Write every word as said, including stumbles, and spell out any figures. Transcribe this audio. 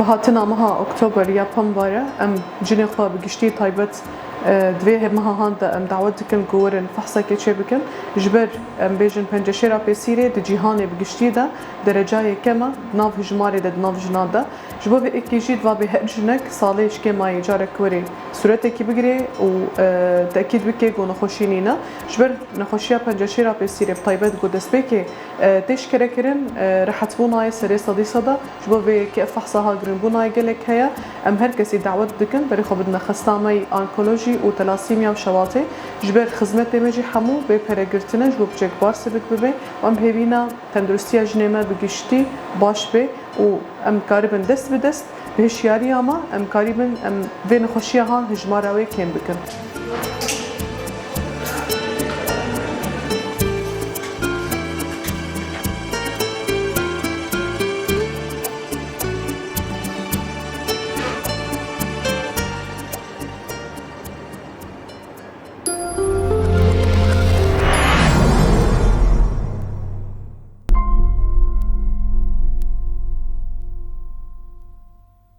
Hatina meha Oktober ya pembar e, em cinê xwe bi giştî taybet, e, di vê meha han de em dawet dikin ku werin fehsekê çêbikin. Ji ber, em bêjin, penceşêra pêsîrê di cîhanê bi giştî de derecayê kem e, di nav hijmarê de, di nav jinan de. Ji bo vê êkê jî diva bê her jinek salê ji kêmayî carek werê sûretekî bigirê û, e, tekîd bike ku nexweşî nîne. Ji ber nexweşiya penceşêra pêsîrê bi taybet ku destpêkê, e, tê şikerekirin, e, rehetbûn nayê serê sedî seda. Ji bo vê yekê ev fehsa ha giringbûn nayê gelek heye. Em her kesî dawet dikin berê xwe bidine xesta me yî onkolojî û telasîmya û şewatê. Ji ber xizmetê me jî hemû bê pere girtine, ji bo piçek barsivik bibe û em hêvîna tenduristiya jinê me bi giştî baş bê û em karibin dest bi dest bi hişyariya me em karibin em vê nexweşiya han hijmara wê kêm bikin.